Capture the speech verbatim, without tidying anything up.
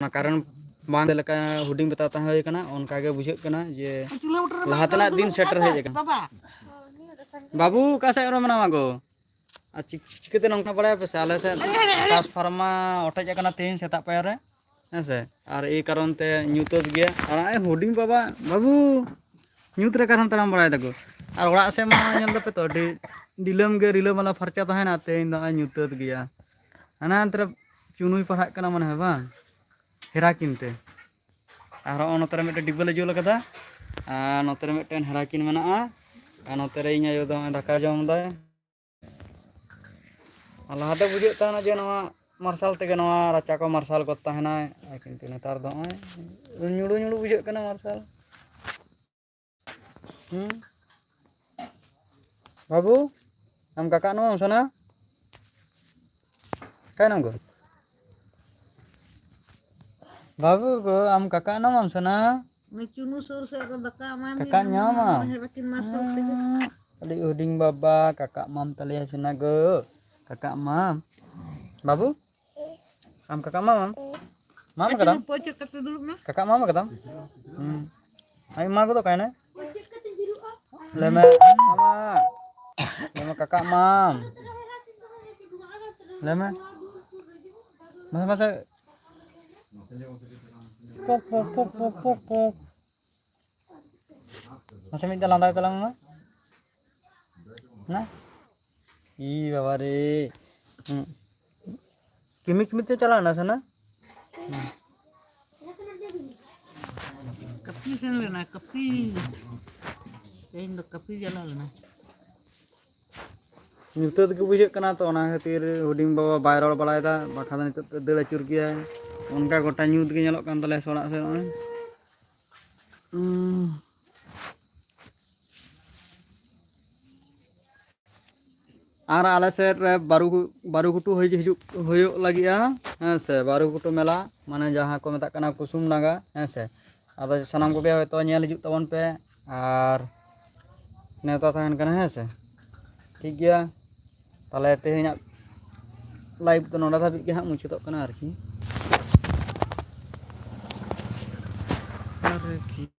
ᱚᱱᱟ ᱠᱟᱨᱮᱱᱴ ᱵᱟᱝ ᱞᱮᱠᱟ ᱦᱩᱰᱤᱧ ᱵᱮᱛᱟ ᱛᱟᱦᱮᱸ ᱦᱩᱭ ᱠᱟᱱᱟ, ᱚᱱᱠᱟ ᱜᱮ ᱵᱩᱡᱷᱟᱹᱜ ᱠᱟᱱᱟ ᱡᱮ ᱞᱟᱦᱟ ᱛᱮᱱᱟᱜ ᱫᱤᱱ ᱥᱮᱴᱮᱨ ᱦᱮᱡ ᱟᱠᱟᱱᱟ᱾ ᱵᱟᱹᱵᱩ, ᱚᱠᱟ ᱥᱮᱫ ᱨᱮ ᱢᱮᱱᱟᱢᱟ ᱜᱚ? ᱟᱨ ᱪᱤᱠ-, ᱪᱤᱠᱟᱹᱛᱮ ᱱᱚᱝᱠᱟ ᱵᱟᱲᱟᱭᱟ ᱯᱮ ᱥᱮ? ᱟᱞᱮ ᱥᱮᱫ ᱴᱨᱟᱱᱥᱯᱷᱟᱨᱢᱟᱨ ᱚᱴᱮᱡ ᱟᱠᱟᱱᱟ ᱛᱮᱦᱮᱧ ᱥᱮᱛᱟᱜ ᱯᱟᱭᱟᱨ ᱨᱮ, ᱦᱮᱸ ᱥᱮ? ᱟᱨ ᱮᱭ ᱠᱟᱨᱚᱱ ᱛᱮ ᱧᱩᱛᱟᱹᱛ ᱜᱮᱭᱟ᱾ ᱟᱨ ᱱᱚᱜᱼᱚᱭ ᱦᱩᱰᱤᱧ ᱵᱟᱵᱟ, ᱵᱟᱹᱵᱩ, ᱧᱩᱛ ᱨᱮ ᱚᱠᱟᱨᱮᱢ ᱛᱟᱲᱟᱢ ᱵᱟᱲᱟᱭ ᱫᱟᱠᱚ? ᱟᱨ ᱚᱲᱟᱜ ᱥᱮᱫ ᱢᱟ ᱧᱮᱞ ᱫᱟᱯᱮ ᱛᱚ, ᱟᱹᱰᱤ ᱰᱤᱞᱟᱹᱢ ᱜᱮ ᱨᱤᱞᱟᱹᱢᱟᱞᱟ ᱯᱷᱟᱨᱪᱟ ᱛᱟᱦᱮᱱᱟ, ᱛᱮᱦᱮᱧ ᱫᱚ ᱱᱚᱜᱼᱚᱭ ᱧᱩᱛᱟᱹᱛ ᱜᱮᱭᱟ᱾ ᱦᱟᱱᱟ ᱚᱱᱛᱮ ᱨᱮ ᱪᱩᱱᱩᱭ ᱯᱟᱲᱦᱟᱜ ᱠᱟᱱᱟ ᱢᱚᱱᱮ ᱦᱚᱭ, ᱵᱟᱝ? ᱦᱮᱨᱟᱠᱤᱱ ᱛᱮ᱾ ᱟᱨ ᱦᱚᱸᱜᱼᱚ ᱱᱚᱛᱮ ᱨᱮ ᱢᱤᱫᱴᱮᱱ ᱰᱤᱵᱟᱹ ᱞᱮ ᱡᱩᱞ ᱟᱠᱟᱫᱟ, ᱟᱨ ᱱᱚᱛᱮ ᱨᱮ ᱢᱤᱫᱴᱮᱱ ᱦᱮᱨᱟᱠᱤᱱ ᱢᱮᱱᱟᱜᱼᱟ, ᱟᱨ ᱱᱚᱛᱮ ᱨᱮ ᱤᱧ ᱟᱭᱳ ᱫᱚ ᱱᱚᱜᱼᱚᱭ ᱫᱟᱠᱟ ᱡᱚᱢ ᱮᱫᱟᱭ᱾ ᱟᱨ ᱞᱟᱦᱟᱛᱮ ᱵᱩᱡᱷᱟᱹᱜ ᱛᱟᱦᱮᱱᱟ ᱡᱮ ᱱᱚᱣᱟ ᱢᱟᱨᱥᱟᱞ ᱛᱮᱜᱮ ᱱᱚᱣᱟ ᱨᱟᱪᱟ ᱠᱚ ᱢᱟᱨᱥᱟᱞ ᱠᱚ ᱛᱟᱦᱮᱱᱟ, ᱠᱤᱱᱛᱩ ᱱᱮᱛᱟᱨ ᱫᱚ ᱱᱚᱜᱼᱚᱭ ᱧᱩᱲᱩ ᱧᱩᱲᱩ ᱵᱩᱡᱷᱟᱹᱜ ᱠᱟᱱᱟ ᱢᱟᱨᱥᱟᱞ᱾ ᱦᱩᱸ? ᱵᱟᱹᱵᱩ, ᱟᱢ ᱠᱟᱠᱟ ᱱᱚᱣᱟᱢ ᱥᱟᱱᱟ? ᱚᱠᱟᱭᱱᱟᱢ ᱜᱚ? ᱵᱟᱹᱵᱩ ᱜᱚ, ᱟᱢ ᱠᱟᱠᱟ ᱱᱚᱣᱟᱢ ᱥᱟᱱᱟ? ᱩᱱᱤ ᱪᱩᱱᱩ ᱥᱩᱨ ᱥᱮᱫ ᱨᱮ ᱫᱟᱠᱟ ᱮᱢᱟᱭ ᱢᱮ, ᱠᱟᱠᱟ ᱧᱟᱢᱟ? ᱦᱮᱨᱟᱠᱤᱱ ᱢᱟᱨᱥᱟᱞ ᱛᱮᱜᱮ᱾ ᱟᱹᱰᱤ ᱦᱩᱰᱤᱧ ᱵᱟᱵᱟ, ᱠᱟᱠᱟ ᱮᱢᱟᱢ ᱛᱟᱞᱮᱭᱟ ᱥᱮᱱᱟ ᱜᱚ᱾ ᱠᱟᱠᱟ ᱮᱢᱟᱢ᱾ ᱵᱟᱹᱵᱩ, ᱟᱢ ᱠᱟᱠᱟ ᱮᱢᱟᱢ? ᱮᱢᱟᱢ ᱠᱟᱫᱟᱢ? ᱯᱟᱹᱪᱟᱹ ᱠᱟᱛᱮ ᱫᱩᱲᱩᱵ ᱢᱮ᱾ ᱠᱟᱠᱟ ᱮᱢᱟᱢ ᱠᱟᱫᱟᱢ? ᱦᱩᱸ᱾ ᱟᱡ ᱢᱟ ᱠᱚᱫᱚ ᱚᱠᱟᱭᱱᱟᱭ? ᱞᱟᱹᱭ ᱢᱮ, ᱢᱟᱢᱟ᱾ ᱞᱟᱹᱭ ᱢᱮ, ᱠᱟᱠᱟ ᱮᱢᱟᱢ᱾ ᱞᱟᱹᱭ ᱢᱮ᱾ ᱢᱟᱥᱮ, ᱢᱟᱥᱮ᱾ ᱯᱚᱠ, ᱯᱚᱠ, ᱯᱚᱠ, ᱯᱚᱠ, ᱯᱚᱠ, ᱯᱚᱠ᱾ ᱢᱟᱥᱮ ᱢᱤᱫ ᱫᱷᱟᱣ ᱞᱟᱸᱫᱟᱭ ᱛᱟᱞᱟᱝ ᱢᱮ᱾ ᱱᱟ? ᱤ ᱵᱟᱵᱟ ᱨᱮ᱾ ᱦᱩᱸ᱾ ᱠᱤᱢᱤ ᱠᱤᱢᱤ ᱛᱮ ᱪᱟᱞᱟᱣ ᱮᱱᱟ ᱥᱮ ᱱᱟ? ᱠᱟᱹᱯᱤ ᱥᱮᱱ ᱞᱮᱱᱟ, ᱠᱟᱹᱯᱤ᱾ ᱛᱮᱦᱮᱧ ᱫᱚ ᱠᱟᱹᱯᱤ ᱪᱟᱞᱟᱣ ᱞᱮᱱᱟ᱾ ᱧᱩᱛᱟᱹᱛ ᱜᱮ ᱵᱩᱡᱷᱟᱹᱜ ᱠᱟᱱᱟ, ᱛᱚ ᱚᱱᱟ ᱠᱷᱟᱹᱛᱤᱨ ᱦᱩᱰᱤᱧ ᱵᱟᱵᱟ ᱵᱟᱭ ᱨᱚᱲ ᱵᱟᱲᱟᱭᱮᱫᱟ, ᱵᱟᱠᱷᱟᱱ ᱫᱚ ᱱᱤᱛᱚᱜ ᱫᱚ ᱫᱟᱹᱲ ᱟᱹᱪᱩᱨ ᱜᱮᱭᱟᱭ᱾ ᱚᱱᱠᱟ ᱜᱚᱴᱟ ᱧᱩᱛ ᱜᱮ ᱧᱮᱞᱚᱜ ᱠᱟᱱ ᱛᱟᱞᱮᱭᱟ ᱥᱮ ᱚᱲᱟᱜ ᱥᱮᱫ ᱱᱚᱜᱼᱚᱭ᱾ ᱩᱸ᱾ ᱟᱨ ᱟᱞᱮ ᱥᱮᱫ ᱨᱮ ᱵᱟᱹᱨᱩ, ᱵᱟᱹᱨᱩ ᱜᱷᱩᱴᱩ ᱦᱩᱭ-, ᱦᱤᱡᱩᱜ, ᱦᱩᱭᱩᱜ ᱞᱟᱹᱜᱤᱫᱼᱟ, ᱦᱮᱸ ᱥᱮ, ᱵᱟᱹᱨᱩ ᱜᱷᱩᱴᱩ ᱢᱮᱞᱟ, ᱢᱟᱱᱮ ᱡᱟᱦᱟᱸ ᱠᱚ ᱢᱮᱛᱟᱜ ᱠᱟᱱᱟ ᱠᱩᱥᱩᱢ ᱰᱟᱸᱜᱟ, ᱦᱮᱸ ᱥᱮ᱾ ᱟᱫᱚ ᱥᱟᱱᱟᱢ ᱠᱚᱜᱮ ᱦᱚᱭᱛᱳ ᱧᱮᱞ ᱦᱤᱡᱩᱜ ᱛᱟᱵᱚᱱ ᱯᱮ, ᱟᱨ ᱱᱮᱣᱛᱟ ᱛᱟᱦᱮᱱ ᱠᱟᱱᱟ, ᱦᱮᱸ ᱥᱮ᱾ ᱴᱷᱤᱠ ᱜᱮᱭᱟ, ᱛᱟᱦᱚᱞᱮ ᱛᱮᱦᱮᱧᱟᱜ live ᱫᱚ ᱱᱚᱰᱮ ᱫᱷᱟᱹᱵᱤᱡ ᱜᱮ ᱦᱟᱸᱜ ᱢᱩᱪᱟᱹᱫᱚᱜ ᱠᱟᱱᱟ ᱟᱨᱠᱤ᱾ aqui.